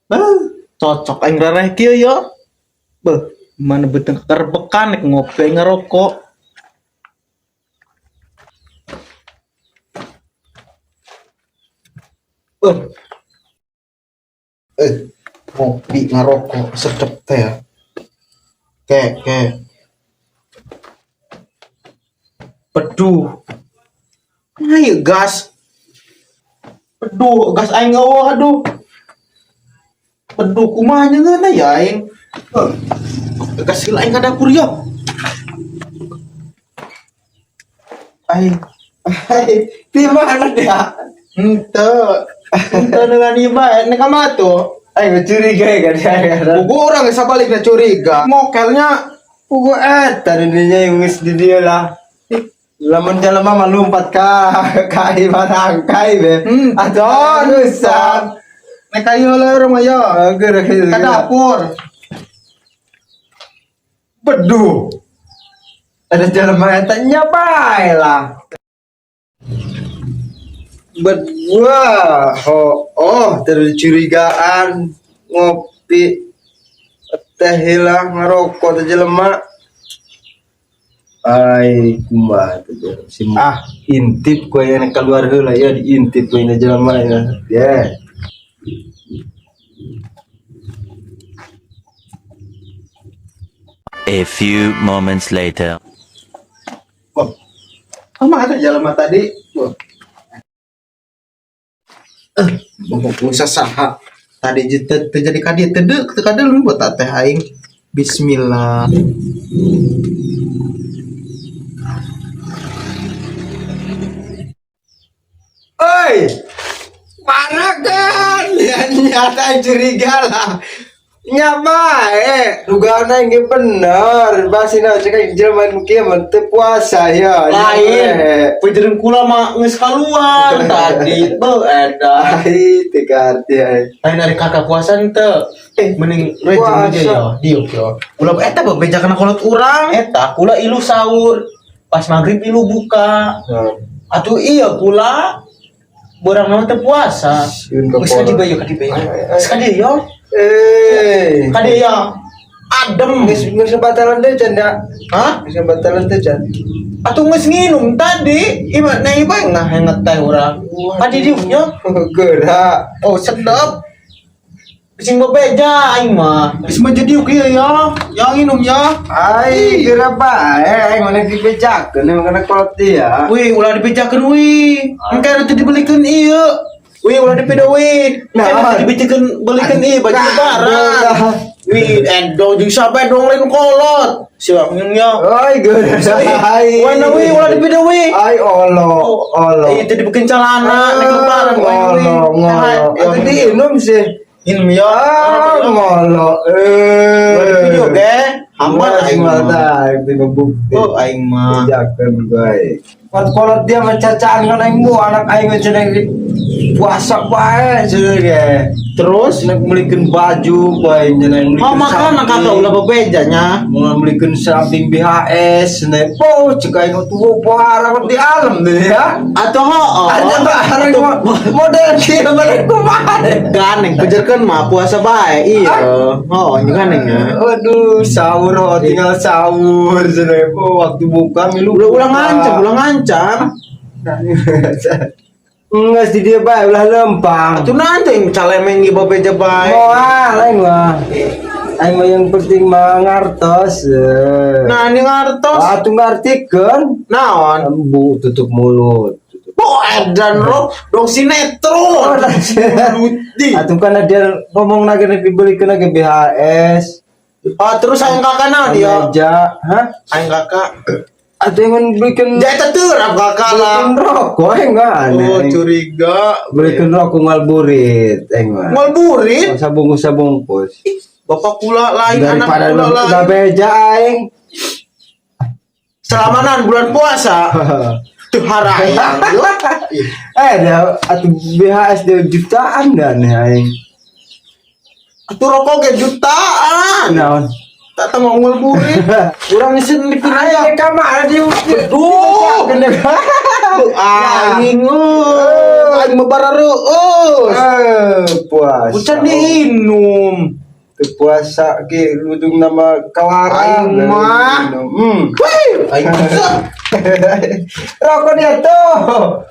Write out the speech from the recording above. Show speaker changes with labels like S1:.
S1: Beuh, cocok aing rareh kieu yo. Beuh, mana beuteung kekerbekan nek ngopi aing ngerokok. Beuh. Eh, ngopi ngerokok sedep teh ya. Ke, ke. Peduh. Ayo gas. Peduh, gas aing eueuh aduh. Peduh kumaha nyeungeunna ya aing. Heuh. Gas heula aing ka dapur yo. Aing
S2: Hai, di mana dia?
S1: henteu. Henteu dengan ieu bae nek ka tuh.
S2: Ayo curiga ya kan ya.
S1: Buku orang geus sabalikna curiga. Mokelnya
S2: Pugu eta dirinya yang geus di dia lah. Lamun jelema mah lompat ka ka barangkai be.
S1: Atau
S2: rusak.
S1: Nek ka ieu heula urang mah yo.
S2: Geura
S1: Ka dapur.
S2: Beduh. Ada jelema eta nya bae lah. Berdua, oh, oh, terus curigaan, ngopi, teh hilang, ngerokok, teh jelema. Ai, kumaha teh jelema. Si
S1: Ah,
S2: intip ku aya keluar heula ya diintip ku aya jelema ya. Yeah.
S3: A few moments later.
S1: Wah. Sama ada jelema tadi. Wah. Eh, bongkok pulsa saha. Tadi teu jadi ka dieu teu deuk teu kadeuleu buat teh aing. Bismillah.
S2: Oi, mana kan? Ya nyata curiga lah. Nyapa eh dugaan aing ge bener. Basina cek jelema nu kieu mah teu puasa ya.
S1: Lain, pejereun kula mah geus kaluar tadi. Beuh edan.
S2: Ai teu kaarti ai.
S1: Lain ari kakak puasa henteu.
S2: Eh,
S1: Mending rejeng aja
S2: puasa.
S1: ya, diuk yo. Ulah eta bebeja kana kolot urang, eta kula ilu sahur. Pas maghrib ilu buka. Atuh iya kula borang nama teu puasa.
S2: Sieun ka
S1: Geus ka
S2: kolot.
S1: dieu yo ka dieu.
S2: Ay, ay, ay.
S1: Geus ka dieu yo.
S2: Eh.
S1: Ka dieu yo. Adem.
S2: Geus geus batalan teh can da.
S1: Hah?
S2: Geus batalan teh can.
S1: Atuh geus nginum tadi. Ima na iba ngah ngeteh urang. Ka dieu yo.
S2: Geura.
S1: Oh, sedap. Sing bebeja aing mah. Geus mah jadi kieu ya. Yang nginum ya.
S2: Ai geura bae aing mana dibejakeun emang kana kolot dia.
S1: Wih, ulah dibejakeun wih. Engke teu dibelikeun ieu. Wih, ulah dipeda wih. Engke
S2: Nah.
S1: teu dibelikeun belikeun ieu baju lebaran. Wih, endong jeung sampe dong lain kolot. Siap nginum ya.
S2: Oi geura. Ai.
S1: Wah, wih, ulah dipeda wih.
S2: Ai olo olo.
S1: Iya, teu dibikeun celana nek lebaran wah, wih.
S2: Ngolo ngolo. Atuh diinum sih.
S1: Nginum ya.
S2: Ah ngolo. Eh.
S1: Ulah dipeda ge. Hambar aing mah.
S2: Aing bukti.
S1: Oh, aing mah.
S2: Bejakeun bae. Kolot kolot dia mah cacaan kan aing mu anak aing mah cenah puasa bae cenah ge.
S1: Terus
S2: Cenah melikeun baju bae cenah melikeun.
S1: Oh, makan kakak ulah bebejanya.
S2: Mau melikeun samping BHS cenah. Po cek aing tuh barang di alam deh ya.
S1: Atau ho,
S2: Ada barang model kieu balik kumaha.
S1: Ganeng bejerkeun mah puasa bae. Iya. Oh, ini ganeng ya.
S2: Waduh, sahur oh, tinggal sahur cenah. Po waktu buka milu.
S1: Ulah ulah ngancam, ulah ngancam.
S2: Enggak di dia bae ulah lempang.
S1: Atuh nanti yang calemeng ieu bebeja bae.
S2: Moal aing mah. Aing mah yang penting mah ngartos.
S1: Nah, ini ngartos.
S2: Atuh ngartikeun.
S1: Naon?
S2: Bu tutup mulut. Tutup.
S1: Oh, edan ro dong sinetron. Luti.
S2: Atuh kan dia ngomong lagi nek dibelikeun lagi BHS.
S1: Oh, terus aing kakak naon dia?
S2: Meja, hah?
S1: Aing kakak.
S2: Atuh yang belikan
S1: Ja eta teu rap kakak lah.
S2: belikan rokok aing mah aneh.
S1: Oh, curiga.
S2: Belikan rokok ngalburit aing mah.
S1: Mal burit.
S2: Sabungkus sabungkus.
S1: Ih, Bapak kula lain, anak
S2: Daripada
S1: kula lain.
S2: gak beja aing.
S1: Selamanan bulan puasa. Tuh harayang. Yo.
S2: Eh dia atuh BHS dia jutaan dan aing.
S1: Atuh rokok ge jutaan.
S2: Naon?
S1: Tak tahu mau ngulburin. Urang isin di
S2: Aing
S1: pinaya.
S2: ka mana di
S1: Duh. Aing oh, aing mah barareueus.
S2: Eh, puasa.
S1: Ucan diinum.
S2: Teu puasa ge ludung nama kawarang.
S1: Aing mah. Wih, aing bisa.
S2: Rokok dia tuh.